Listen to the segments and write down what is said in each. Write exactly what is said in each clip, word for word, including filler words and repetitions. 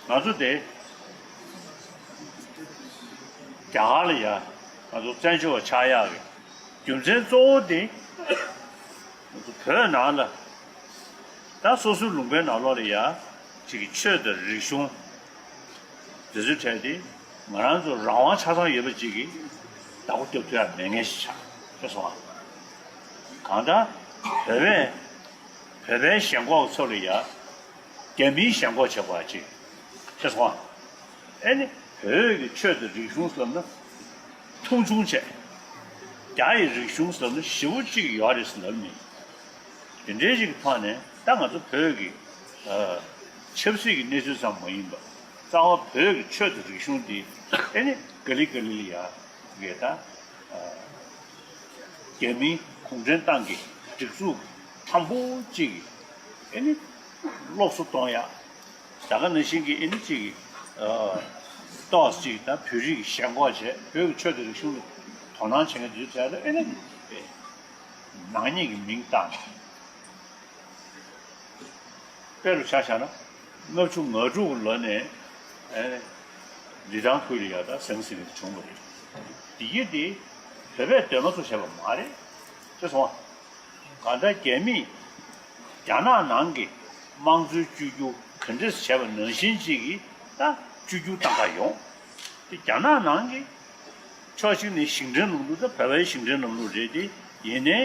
ང་ཚོ་དེ་རྒྱ་གར་ལ་ཡ་ང་ཚོ་བཙན་བྱོལ་བ་ཆགས་ཡག་གི་རྒྱུ་མཚན་གཙོ་བོ་དེ་ང་ཚོ་བོད་ནང་ལ་ད་སོ་སོའི་ལུང་པའི་ནང་ལོགས་ལ་ཡ་ཅིག་གི་ཆོས་དང་རིག་གཞུང་དེ་ཚོའི་གྲས་དེ་ང་རང་ཚོ་རང་དབང་ཆ་ཚང་ཡོད་པ་ཅིག་གི་བདག་པོ་རྒྱབ་ཐུབ་ཡག་མེད་མཁན་ཞིག་ཆགས་ཤག་སོང་ང་། གང་ལྟར་བོད་པས་བོད་པའི་ཞེན་ཁོག་ཚོ་ལ་ཡ་རྒྱ་མིའི་ཞེན་ཁོག་བྱེད་དགོས་ཅིག་ཆགས་སོང་ང་། ཨེ་ནི་བོད་ཀྱི་ཆོས་དང་རིག་གཞུང་ཟེར་ན་མཐོང་ཆུང་བྱས། རྒྱ་ཡི་རིག་གཞུང་ཟེར་ན་ཞེ་པོ་ཅིག་ཡོད་རེད་ཟེར་ལབ་ནས། དེ་འདྲའི་ཞིག་གི་ཐོག་ནས་ད་ང་ཚོ་བོད་ཀྱི་ཨ་ཆབ་སྲིད་ཀྱི་གནས་ཚུལ་ཙམ་མ་ཡིན་པ་རྩ་བ་བོད་ཀྱི་ཆོས་དང་རིག་གཞུང་འདི་ཨེ་ནི་ག་ལེ་ག་ལེ་ལ་ཡ་གི་ད་ཨ་རྒྱ་མིའི་གུང་ཁྲན་ཏང་གི་སྒྲིག་འཛུགས་དམ་པོ་ཅིག་གི་ཨེ་ནི་སློབ་གསོ་གཏོང་ཡག་ད་ག་ནང་བཞིན་གྱི་ཨེ་ནི་གཅིག་གི་ཨ་ཏོག་ཙམ་ཅིག་ད་བོད་རིགས་ཞེན་ཁོག་བྱས་བོད་ཀྱི་ཆོས་དང་རིག་གཞུང་ལ་དོ་སྣང་བྱེད་མཁན་དེ་ཚོའི་གྲས་ལ་ཨེ་ནི་ནག་ཉེས་ཀྱི་མིང་བཏགས་ནས། དཔེ་རུ་ཆ་བཞག་ན་ལྔ་བཅུ་ང་དྲུག་ལོ་ནས་ཨེ་ནི་ལི་ཐང་ཁུལ་ལ་ཡ་ད་ཟང་ཟིང་བྱུང་བ་རེད། དེ་ཡིན་དེ་བོད་པས་འདོད་མ་ཚོར་བྱས་པ་མ་རེད་ཅེས་སོང་བ། གང་ལྟར་རྒྱ་མིས་རྒྱ་ནག་ནང་གི་དམངས་གཙོའི་བཅོས་བསྒྱུར་ག་འདྲས་བྱས་པ་ནང་བཞིན་ཅིག་གིས་ད་བཅོས་བསྒྱུར་བཏང་ག་ཡོང་། དེ་རྒྱ་ནག་ནང་གི་ཕྱོགས་གཅིག་ནས་ཞིང་བྲན་ལམ་ལུགས་དང་བོད་པའི་ཞིང་བྲན་ལམ་ལུགས་རེད་དེ། ཡིན་ནའི་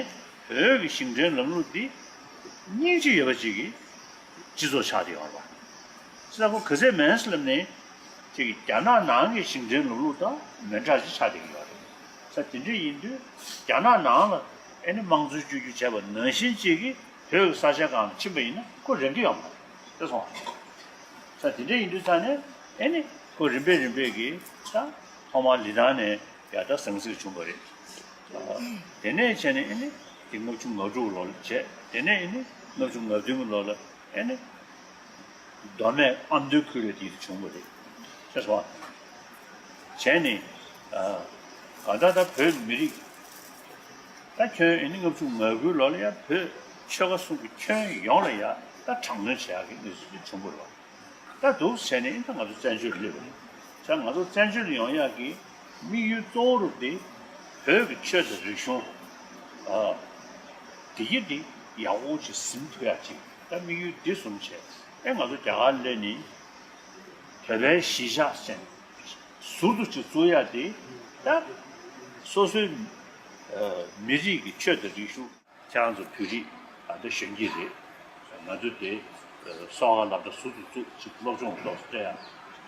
བོད་ཀྱི་ཞིང་བྲན་ལམ་ལུགས་འདི་སྙིང་རྗེ་ཡོད་པ་ཅིག་གི་སྤྱི་ཚོགས་ཆགས་བསྡད་ཡོད་རེད་པ། ས་ཁོ་ག་ཚད་མེད་ཟེར་ལབ་ནས་ཅིག་རྒྱ་ནག་ནང་གི་ཞིང་བྲན་ལམ་ལུགས་དང་མི་འདྲ་ཅིག་ཆགས་བསྡད་ཀྱི་ཡོད་རེད། ས་དེ་འདྲ་ཡིན་དུས་རྒྱ་ནག་ནང་ལ་ཨེ་ནི་དམངས་གཙོའི་བཅོས་བསྒྱུར་བྱས་པ་ནང་བཞིན་ཅིག་གིས་བོད་ཀྱི་ས་ཆ་སྒང་ལ་ཕྱིན་པ་ཡིན་ན་ཁོ་རན་གྱི་ཡོད་མ་རེད་དེ་སོང་བ། ས་དེ་འདྲ་ཡིན་དུས་ཙང་ནས་ཨེ་ནི་ཁོ་རིམ་པས་རིམ་པས་ཀྱིས་ད་ཐོག་མར་ལི་ཐང་ནས་ཡར་ད་ཟང་ཟིང་བྱུང་བ་རེད། དེ་ནས་བྱས་ནས་ཨེ་ནི་དེ་ལྔ་བཅུ་ང་དྲུག་ལོ་ལ་བྱས། དེ་ནས་ཨེ་ནི་ལྔ་བཅུ་ང་བདུན་ལོ་ལ་ཨེ་ནི་མདོ་སྨད་ཨ་མདོའི་ཁུལ་ལ་དེ་བྱུང་བ་རེད། ཤེས་སོང་། བྱས་ནས་ཨ་གང་ལྟར་ད་བོད་མི་རིགས་ད་ཁྱོན་ཨེ་ནི་ལྔ་བཅུ་ང་དགུའི་ལོ་ལ་ཡང་བོད་ཆོལ་ཁ་གསུམ་གྱི་ཁྱོན་ཡོངས་ལ་ཡང་ད་དྲག་གནོན་བྱེད་ཡག་གི་གནས་ཚུལ་དེ་བྱུང་བ་རེད་བ། ད་འདུག་བྱས་ནས་ད་ང་ཚོ་བཙན་བྱོལ་སླེབས་པ་རེད། ད་ང་ཚོ་བཙན་བྱོལ་ཡོང་ཡག་གི་དམིགས་ཡུལ་གཙོ་བོ་རུ་དེ་བོད་ཀྱི་ཆོས་དང་རིག་གཞུང་ཨ་དེ་གི་དེ་ཡག་པོ་ཅིག་ཟིན་ཐུབ་ཡག་ཅིག་ད་དམིགས་ཡུལ་འདི་བཟུང་བྱས་ཨེ་ང་ཚོ་རྒྱ་གར་སླེབས་ནས་བོད་པའི་གཞིས་ཆགས་ཟེར་ནས་ཟུར་དུ་ཅིག་བཙུགས་ཡག་དེ་ད་སོ་སོའི་ཨ་མི་རིགས་ཀྱི་ཆོས་དང་རིག་གཞུང་། ཁྱེད་རང་ཚོ་བོད་རིགས་ཨ་ད་གཞོན་སྐྱེས་རེད། ང་ཚོ་དེ་ཨ་གསོ་བ་སློབ་གྲྭ་ཟུར་དུ་བཙུགས་ཅིག་སློབ་སྦྱོང་ཏོག་ཙམ་སྤྲད་ཡ།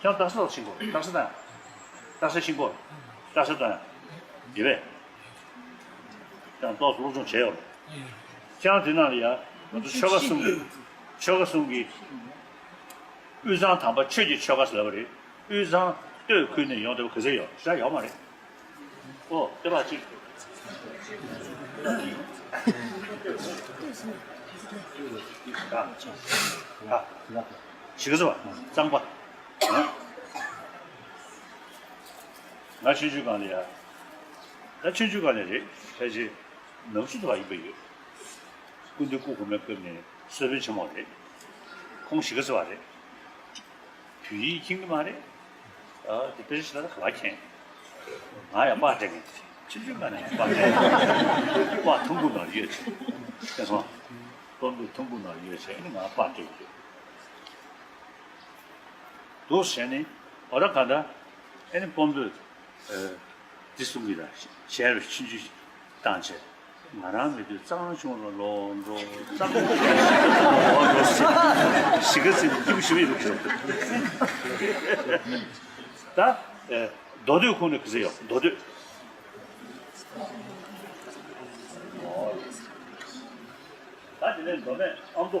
ཁྱེད་རང་རྡ་ས་ལ་ཕྱིན་གོ། རྡ་ས་དང་། རྡ་ས་ཕྱིན་གོ། རྡ་ས་དང་། དེ་བས། ཁྱེད་རང་ཏོག་ཙམ་སློབ་སྦྱོང་བྱས་ཡོད་རེད། ཁྱེད་རང་དེ་ནང་ལ་ཡ་ང་ཚོ་ཆོལ་ཁ་གསུམ་གྱི་ཆོལ་ཁ་གསུམ་གྱི་དབུས་གཙང་དམ་པ་ཆོས་ཀྱི་ཆོལ་ཁ་ཟེར་བ་རེད། དབུས་གཙང་སྟོད་ཁུལ་ནས་ཡོང་བསྡད་པ་ག་ཚོད་ཡོད་ཤ་ཡོད་མ་རེད། ཨོ་དེ་བ་ཅིག་ཞི་ག་ཟེར་བ་གཙང་པ། ང་ཆུང་ཆུང་སྒང་ལ་ཡ། ད་ཆུང་ཆུང་སྒང་ལ་རེད་ཕལ་ཆེར་ནམ་ཞིག་ཏུ་བ་ཡིན་པ་ཡོད། སྐུ་མདུན་སྐུ་གོང་མའི་སྐབས་ནས་གསོལ་དཔོན་ཆེན་མོ་རེད། ཁོང་ཞི་ག་ཟེར་བ་རེད། བོད་ཡིག་མཁྱེན་གྱི་མ་རེད། ཨ་དེ་དཔེ་ཆ་ལ་ག་བ་མཁྱེན། ང་ཡང་པར་སྤྲད་མཁན་དེ་ཆུང་ཆུང་སྒང་ནས་པར་སྤྲད། པར་ཐུམ་བུ་ནང་ཡོད་ཚེ། ཤེས་སོང་། སྤོམ་པོའི་ཐུམ་བུ་ནང་ཡོད་ཚེ་ཨ་ནི་ང་པར་སྤྲད་ཀྱི་ཡོད། འདུག་བྱས་ནས་འོ་ད་ག་ད་ཨ་ནི་སྤོམ་པོས་འདི་གསུང་གི་ད་གཞས་རུ་ཆུང་ཆུང་ཞིག་བཏང་བྱས། ང་རང་མེད་དུས་གཙང་ཆུང་ལ་ལོག་འགྲོ། གཙང་ཆུང་ལ་ལོག་འགྲོ་ཟེར། ཞི་ག་ཟེར་སྐྱིད་པོ་ཞིག་ཡོད་ཀྱི་རེད། ད་ཨེ་མདོ་སྟོད་ཁུལ་ནས་ག་ཚོད་ཡོད། མདོ་སྟོད། ད་དེ་ནས་མདོ་སྨད་ཨ་མདོ།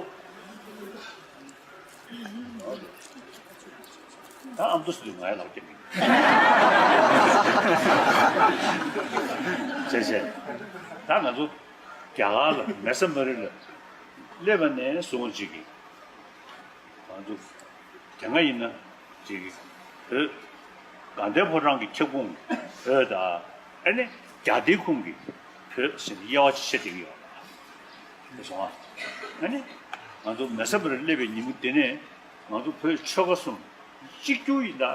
ད་ཨ་མདོ་ཟེར་དུས་ང་ཡང་ལབ་ཀྱི་མིན། བྱས་བྱས། ད་ང་ཚོ་རྒྱ་གར་ལ་མེ་ས་མ་རི་ལ་སླེབས་པ་ནས་བཟུང་ཅིག་གིས་ང་ཚོ་དེ་སྔ་ཡིན་ན་ཅིག་གིས་བོད་དགའ་ལྡན་ཕོ་བྲང་གི་ཁྱབ་ཁོངས་བོད་དང་ཨ་ནི་རྒྱ་སྡེ་ཁུངས་ཀྱི་བོད་ཟེར་ནས་དབྱེ་བ་ཕྱེ་བསྡད་ཀྱི་ཡོད་རེད། སོང་ཨ། ཨ་ནི་ང་ཚོ་མེ་ས་མ་རི་སླེབས་པའི་ཉིན་མོ་དེ་ནས་ང་ཚོ་བོད་ཆོལ་ཁ་གསུམ་ གཅིག་གྱུར་ཡིན་ད།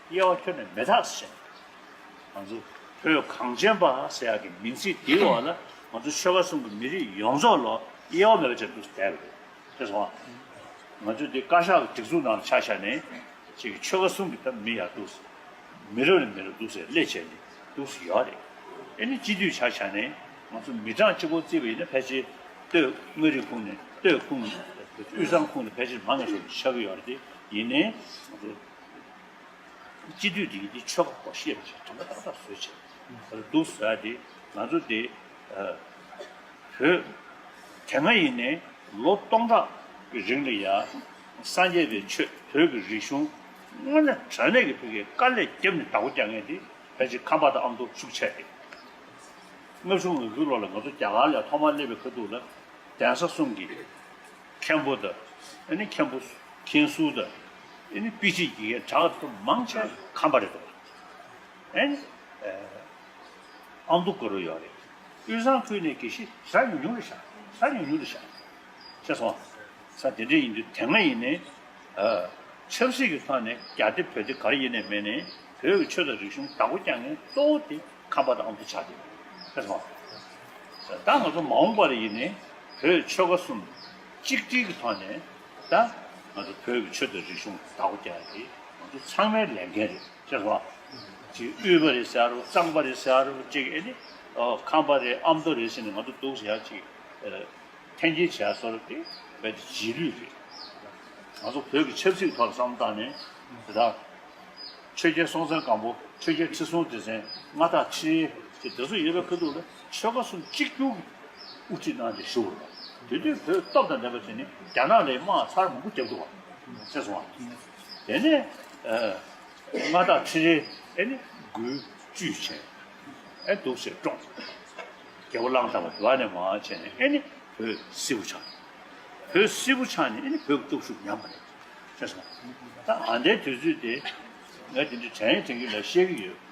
དབྱེ་བ་ཁྱོན་ནས་མེད་ཐག་ཟེར། ང་ཚོ་བོད་གངས་ཅན་པ་ཟེར་ཡག་གི་མིང་ཚིག་དེའི་འོག་ལ་ང་ཚོ་ཆོལ་ཁ་གསུམ་གྱི་མི་རིགས་ཡོངས་རྫོགས་ལ་དབྱེ་བ་མེད་པ་བྱས་འདུག་བསྡད་པ་རེད། ཤེས་སོང་ང་། ང་ཚོས་འདི་བཀའ་ཤག་གི་སྒྲིག་འཛུགས་ནང་ལ་ཆ་བཞག་ནས་ཅིག་ཆོལ་ཁ་གསུམ་གྱི་ད་མི་ཡར་འདུག་ཟེར། མི་རབས་ནས་མི་རབས་འདུག་ཟེར་སླེབས་བྱས་ནས་འདུག་ཟེར་ཡོད་རེད། ཨེ་ནི་སྤྱི་འཐུས་ཆ་བཞག་ནས་ང་ཚོ་མི་གྲངས་གཅིག་པོ་བརྩིས་པ་ཡིན་ན་ཕལ་ཆེར་སྟོད་མངའ་རིས་ཁོངས་ནས་སྟོད་ཁོངས་དབུས་གཙང་ཁོངས་ནས་ཕལ་ཆེར་མང་ང་ཤོས་ཆགས་ཀྱི་ཡོད་རེད་དེ། ཡིན་ནའི་ང་ཚོ་སྤྱི་འཐུས་འདི་གི་འདི་ཆོལ་ཁ་སྐོར་བཤད་པ་ཞིག་དོན་དག་ཏག་ཏག་བཟོས་བྱས་འདུག་ཟེར་ཡ་དེ་ང་ཚོ་དེ་བོད་དེ་སྔ་ཡིན་ནའི་ལོ་སྟོང་ཕྲག་གི་རིང་ལ་ཡ་སངས་རྒྱས་པའི་ཆོས་བོད་ཀྱི་རིག་གཞུང་དངོས་གནས་དྲང་གནས་ཀྱི་བོད་ཀྱི་དཀའ་ལས་བརྒྱབ་ནས་བདག་པོ་རྒྱག་མཁན་དེ་ཕལ་ཆེར་ཁམས་པ་དང་ཨ་མདོ་ཤུགས་ཆེ་རེད། ལྔ་བཅུ་ང་དགུའི་ལོ་ལ་ང་ཚོ་རྒྱ་གར་ལ་ཐོག་མར་སླེབས་པའི་ཁ་ཐུག་ལ་གདན་ས་གསུམ་གྱི་མཁན་པོ་དང་། ཨ་ནི་མཁན་པོ་མཁན་ཟུར་དང་། ཨ་ནི་དཔེ་ཁྲིད་ཀྱི་གྲགས་ཐུབ་མང་ཆེ་ཁམས་པ་རེད་འདུག་ཨ་ནི་ཨ་མདོ་དཀར་པོ་ཡོད་རེད། དབུས་གཙང་ཁུལ་ནས་དགེ་བཤེས་ཟ་ཉུང་ཉུང་རེད་ཤག་ཟ་ཉུང་ཉུང་རེད་ཤག་ཤེས་སོང་། ས་དེ་འདྲ་ཡིན་དུས་དེ་སྔ་ཡིན་ནའི་ཨ་ཆབ་སྲིད་ཀྱི་ཐོག་ནས་རྒྱ་སྡེ་བོད་སྡེ་ག་རེ་ཡིན་ནའི་མེད་ནའི་བོད་ཀྱི་ཆོས་དང་རིག་གཞུང་བདག་པོ་རྒྱག་མཁན་གཙོ་བོ་དེ་ཁམས་པ་དང་ཨ་མདོ་ཆགས་བསྡད་ཡོད་རེད། ཤེས་སོང་། ད་ང་ཚོ་མ་འོངས་པ་ལ་ཡིན་ནའི་བོད་ཆོལ་ཁ་གསུམ་གཅིག་སྒྲིལ་གྱི་ཐོག་ནས་ད་ང་ཚོ་བོད་ཀྱི་ཆོས་དང་རིག་གཞུང་བདག་པོ་རྒྱག་ཡ་དེ་ང་ཚོ་ཚང་མའི་ལས་འགན་རེད། ཤེས་སོང་། ཅིག་དབུས་པ་རེད་ཟེར་རོ། གཙང་པ་རེད་ཟེར་རོ། ཅིག་ཨེ་ནི་ཨོ་ཁམས་པ་རེད། ཨ་མདོ་རེད་ཟེར་ནས་ང་ཚོ་འདུག་ཟེར་ཡ་ཅིག་ཨ་འཐེན་འཁྱེར་བྱས་སོ་ར་དེ་རྦད་དེ་རྗེས་ལུས་རེད། ང་ཚོ་བོད་ཀྱི་ཆབ་སྲིད་ཐོག་ལ་བསམ་བློ་བཏང་ནས་དེ་དག་ཆོས་རྒྱལ་སྲོང་བཙན་སྒམ་པོ། ཆོས་རྒྱལ་ཁྲི་སྲོང་ལྡེ་བཙན། མངའ་བདག་ཁྲི་རལ་ཅེས་དེ་ཚོ་ཡོད་པའི་ཁ་ཐུག་ལ་ཆོལ་ཁ་གསུམ་གཅིག་གྱུར་གྱི་དབུ་ཁྲིད་གནང་སྟེ་བཞུགས་པ་རེད། དེ་དུས་བོད་སྟོབས་དང་ལྡན་པ་བྱས་ནས་རྒྱ་ནག་ལ་དམག་ཚར་མང་པོ་བརྒྱབ་འདུག་བ། ཤེས་སོང་བ། དེ་ནས་ཨ་མངའ་བདག་ཁྲི་རལ་ཨེ་ནི་མགུལ་གཅུས་བྱས་ཨེ་འདུག་སེ་བཀྲོངས། རྒྱལ་པོ་གླང་དར་མ་དེ་བ་ནས་མར་བྱས་ནས་ཨེ་ནི་བོད་སིལ་བུ་ཆགས། བོད་སིལ་བུ་ཆགས་ནས་ཨེ་ནི་བོད་ཀྱི་སྟོབས་ཤུགས་ཉམས་པ་རེད། ཤེས་སོང་། ད་ཨ་འདའི་དུས་ཚོད་དེ་ང་དེ་འདྲའི་དྲན་ཡིན་དྲན་གྱི་ལ་བཤད་ཀྱི་ཡོད།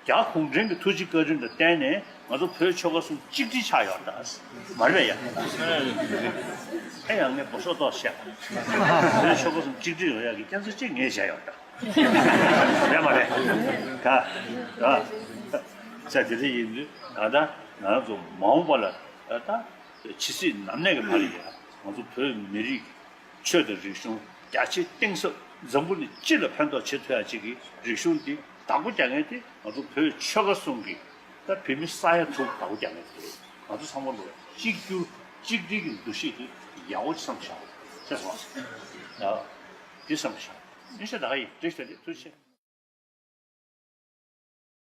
རྒྱ་གུང་ཁྲན་གྱི་ཐུགས་རྗེ་བཀའ་དྲིན་ལ་བརྟེན་ནས་ང་ཚོ་བོད་ཆོལ་ཁ་གསུམ་གཅིག་སྒྲིལ་ཆགས་ཡོད་ད། མ་རེད་ཡ། ཨེ་ཡང་ངས་བོད་སོག་ཏོག་བཤད། བོད་ཆོལ་ཁ་གསུམ་གཅིག་སྒྲིལ་ཡོང་ཡག་གི་རྒྱུ་མཚན་གཅིག་ངས་བཤད་ཡོད་ད། རེད་མ་རེད། ད་ད་ས་དེ་འདྲ་ཡིན་དུས་ད་ལྟ་ང་ཚོ་མ་འོངས་པ་ལ་ད་ཕྱི་སྲིད་ནམ་གནས་ཀྱི་བར་ལ་ཡ་ང་ཚོ་བོད་མི་རིགས་ཆོས་དང་རིག་གཞུང་རྒྱ་ཆེ་གཏིང་ཟབ་འཛམ་བུ་གླིང་སྤྱི་ལ་ཕན་ཐོགས་བྱེད་ཐུབ་ཡ་ཅིག་གི་རིག་གཞུང་འདི་བདག་པོ་རྒྱག་མཁན་དེ་ང་ཚོ་བོད་ཆོལ་ཁ་གསུམ་གྱི་ད་བོད་མི་ས་ཡ་དྲུག་བདག་པོ་རྒྱག་མཁན་དེ་རེད། ང་ཚོ་ཚང་མ་ལོ་གཅིག་གྱུར་གཅིག་སྒྲིལ་གྱི་འདུ་ཤེས་དེ་ཡག་པོ་བསམ་བཞག་ཤེས་སོང་། ཡ་འདི་བསམ་བཞག་ཨིན་ཤ་ད་ག་ཡིན་འགྲིག་ཤག་དེ་ཐུགས་རྗེ་ཆེ།